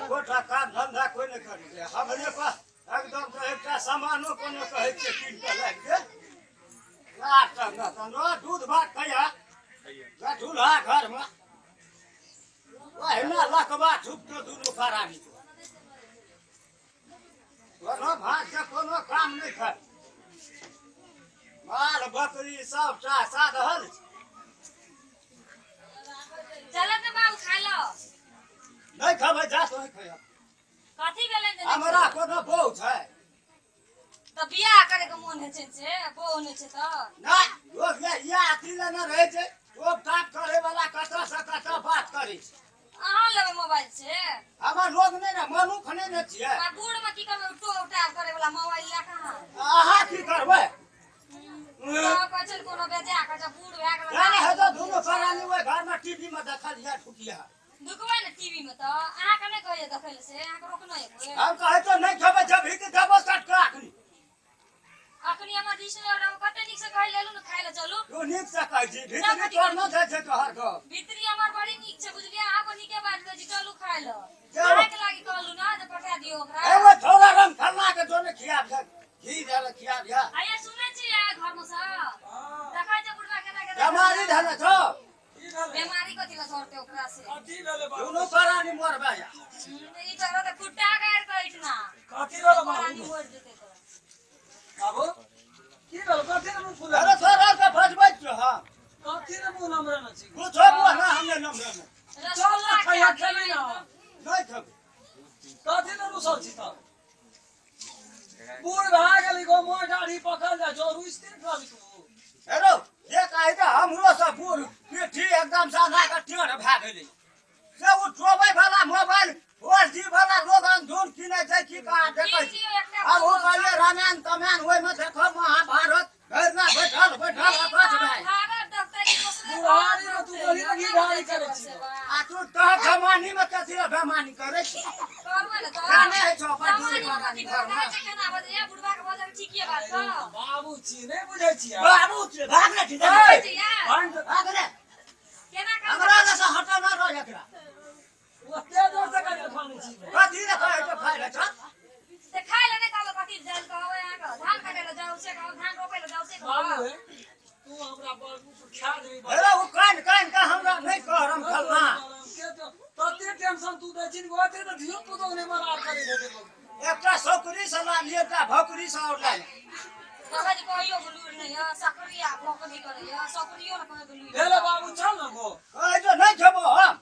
एकोटा काम धंधा कोइ नहि करै छै। हमरे पास एकदम से एकटा सामानो कोनो कहै छियै कीन कऽ लाबि दे। लाख टका तंदो दूध भात खैया गठुलहा घरमे ओहिना लकबा छुपतो दुनू फरानी। कोनो भात के कोनो काम नहि कर, माल बकरी सबटा साधल छै। चलत ने बाबू, खाय लो। नहि खेबै, जा तो नहि खैया। कथी भेलै जे नहि हमरा खेबै? कोनो बहू छै तऽ बियाह करे के मोन होइ छै से बहू नहि छै तऽ नहि लोक ये ये अथी लेने रहै छै। टोप टाप करे वाला कतऽ से कतऽ बात करै छै। अहाँ लेबै मोबाइल से? हमर लोग नहि ने, मनुख नहि ने छियै। आ बूढ़ में की करबै टो टाप करे वाला मोबाइल लए कऽ अहाँ? अहाँ की करबै? तऽ कहै छै ने कोनो बेजा के जब बूढ़ भए गेल। जाने है तो दुनू प्राणी ओहि घरमे टीवी में देखल या ठुकिया दुखबै ने टीवी में। तऽ अहाँके नहि कहैए देखै लए, से अहाँके रोकने यऽ कोइ? हम कहै तो नहि खेबै, जब ही देबो सटका अखनी। अखनी हमर दिस कते नीक से कहै लेलु ने, खाय लए चलू। तू नीक से कहै छी, भीतरी तोर न जाइ छै तोहर घर। भीतरी हमर बड़ी नीक छै, बुझलियै? अहाँके नीके बात कहै छी, चलू खाय लए। चलू। अहाँके लागी कहलु ना जे पठा दियौ ओकरा। एगो छौड़ा रंग फल्ला के जो ने खिया दिया, घी देले खिया दिया। आइए सुनै छियै घर में से देखै छै बुढ़वा केना केना बेमारी धने छौ। की भेलै? बेमारी कथी लए झड़तै ओकरा से? कथी भेलै बाबू? दुनू प्राणी मरबा या। ई तऽ रहतै कुट्टा गाड़ि कऽ एहिठिना। कथी भेलै परानी बाबू? मरि जेतै तऽ। बाबू, की भेल? कथी रे मुँह फुले? अरे तोरा के बजबै छियौ हम। कथी रे मुँह नमरे न छी? कुछो मुँह ना हमने नमरे में। चल ना खैया, खेबी ना। नहि खेबै। कथी ले रुसल छी तब? बूढ़ भए गेली गो, मोह दाढ़ी पकल जाइ छौ, रुसिते रहबी तू। हेलो, जे कहै छै हमरो से बूढ़ पीठी एकदम से अना के टेढ़ भए गेलै से ओ चोबै वाला मोबाइल 4G वाला लोग अंधुन किनै छै की कहाँ देखै कीन छै। लियौ एकटा। आब ओ कहलियै रामायण तमायण ओहिमे देखब महाभारत भरिना बैठल बैठल अकछ भए। भारत देखतै कि दोसरे? बुढ़ारी मे तू गली लगी ढारी करै छी। आ तू तोहर जमानी मे कथी लए बेमानी करै छी? करबै ने तऽ। गाने होइ छौ अपन जमानी दुनू मे कथी प्राणी घरमे। देखै छै केना बजैया बुढ़वा के, बजै ठीके बात छौ। बाबू छी, नहि बुझै छियै? बाबू छी, भाग रे छी। देखै छै यार। भाग रे। केना करबै? हमरा लग से हटऽ ना रह एकरा। ओते जोर से कहियो खाने छी? कथी लए कहै छौ खाय लए चल? से खाय लए नहि कहबै, कथी जाय लए कहबै अहाँके? धान काटै लए जाउ से कहब, धान रोपै लए जाउ से बाबू कहब? हे, तू हमरा बाबू खा देबी। हेलो, ओ कान कान के हमरा नहि कह रम फलना। तते टेंशन तू दै छी, ओते तऽ धियो पुतो नहि मरार करै हेतै लोक। एकटा सौकरी से लाबी, एकटा भौकरी से और लाबी। देखै छी कहियो के लूरि नहि यऽ, सकरी आ भौकरी करैया, सकरियो ने कहै के लूरि। भेलै बाबू, चल ने गो। कहै छौ नहि खेबो हम।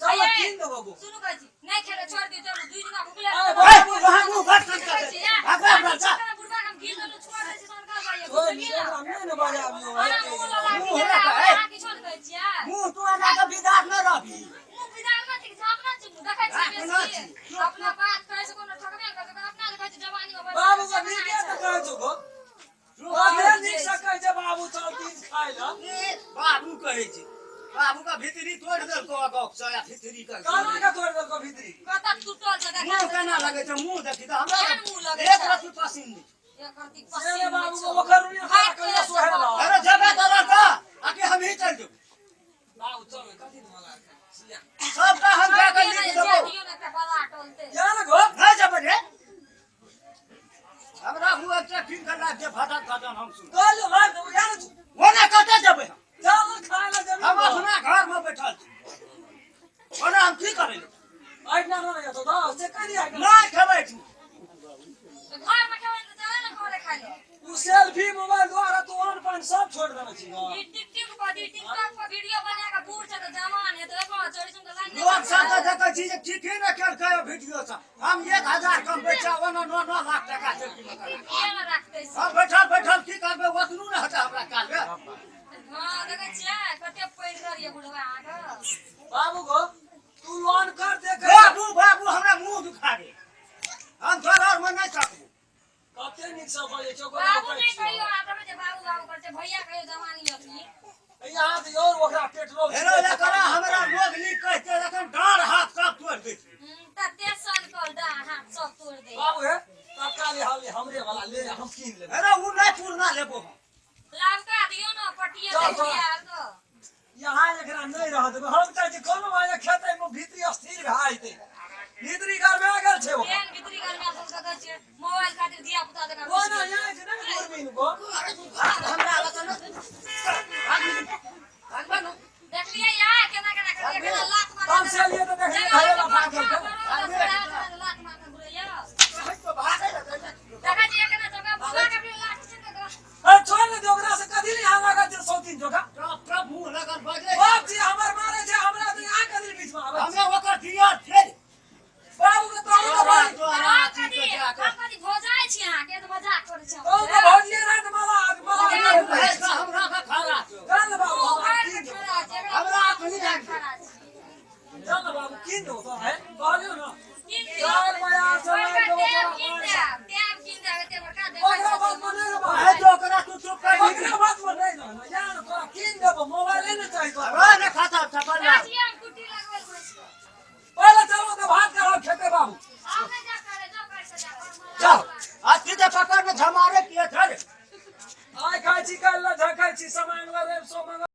चल ने, कीन देबो गो। सुनू, कहै छी नहि खेबै छोड़ि दियौ, चलू दुई दिना भुखले। अरे ए, वहाँ मुँह घट कर देखै छी यार, भागो हमरा जा। बुढ़वा के हम घी देलहुँ, छोड़ि दै छी सनकल भैया, छोड़ बुझलियै? ओकरा नहि ने बजाबियौ। ओना मुँह लगा मुँह के लगा, ए। अहाँ किछो नहि कहै छियै? मुँह तू एना के बिदार नहि रहबी। मुँह बिदार नहि छी, झाँपना छी मुँह, देखै छी झाँपना बेसी। छी। अपना बात कहै से कोनो ठकबे नहि करै छै, अपना जे कहै छै जवानी मे बाबू के नीके तऽ कहै छौ गो। कते नीक से कहै छै बाबू चल तीज खाय लए। ई बाबू कहै छै, बाबू के भीतरी तोड़ि देलको गप से आ भीतरी के। केना के तोड़ि देलको भीतरी? कतऽ टूटल छै देखा। मुँह केना लगै छै? मुँह देखी तऽ हमरा केहन मुँह लगै एक छै? रत्ती पसीन नहि। एक रत्ती से पसीन रे बाबू नहि गो, छौ। ओकर रुइया भाग कहियो सोहेला। अरे जेबे तोरा तऽ आकि हमही चलि जेबो? बाबू चल, कथी मना सिया। सबटा हम जा कऽ लिख दियौ देबो। ने एकटा बला टोलते। जा ने गो। नहि जेबै रे, हमरा मुँह एकटा कीन कऽ लाबि दे भटक भटन हम सुन। चल लाबि देबो, जा ने तू। ओना कतऽ जेबै हम? चल ने खाय लए जेबी हम गो। अपना घरमे बैठल छी, ओना हम की करै लए? एहिठिना नहि जेतौ तऽ से कहि दिया। नहि खेबै छी। घर में खेबै तऽ चले ने घरे खाय लए। तू सेल्फी मोबाइल द्वारा तू ऑन पान सब छोड़ देने छी गो। ई टिकटॉक पर, ई टिकटॉक पर वीडियो बना के बूढ़ छै तऽ जवान हेतै, ओहिपर चोरी सुन के लाइन नहि। लोक सब तऽ देखै छी जे ठीके ने केलकै वीडियो सब। हम 1000 कमबै छै, ओना 9-9 लाख टका सेल्फी में करा। किया ने राखतै से? हम बैठल बैठल की करबै, ओतनू ने हेतै हमरा काल रे। हँ, देखै छियै कते पैघ ये बुढ़वा अहाँके। बाबू गो, तू लोन कर दे के। बाबू बाबू, हमरा मुँह दुखा गेल, हम तोरा मे नहि सकबो। कते नीक से बजै छौ। बाबू नहि कहियो, आब देखै छै बाबू बाबू करै छै, भैया कहियो जवानी अखनी। यहाँ तऽ और ओकरा पेट्रोल हेरो एकरा हमरा लोग नीक कहते जखन डाँड़ हाथ सब तोड़ि दै छै। तते सनकल डाँड़ हाथ सब तोड़ि दै। बाबू हे, तत्काल हाल हमरे वाला ले, हम कीन लेबै। अरे उ नहि, पुरना लेबो हम। लाबका दियौ ने पटिया। चल, दै चल। दिया आर यहाँ एकरा नहि रह देबै हम। चाहै छी कोनो भाई खेतै मे भीतरी स्थिर भए जेतै, भीतरी घर। बाबू कीन देबो तोरा हे कहलियौ ना कीन दियौ। चार बजार से बड़का लाबि देबो टैब तोरा कीन पाइ। देब, टैब कीन देब, एते बड़का देबै ओकरा बात पर नहि रे बाबू। हे जो ओकरा तू चुप कर ओकरा बात पर नहि रहना यार तोरा कीन देबो मोबाइले ने चाही तोरा। अरे ने खाता चपल ला। गाछिए मे कुट्टी लगबल घुसि कऽ। पहिले चलो तऽ भात कराओ खेते बाबू। आब नहि जा करे, जो करे से जा कर। जाओ अथी ते पकड़ में झमारे किए थे रे। आइ खाइ छी काल्हि लए झखै छी सामान लए रवि सोम मंगल।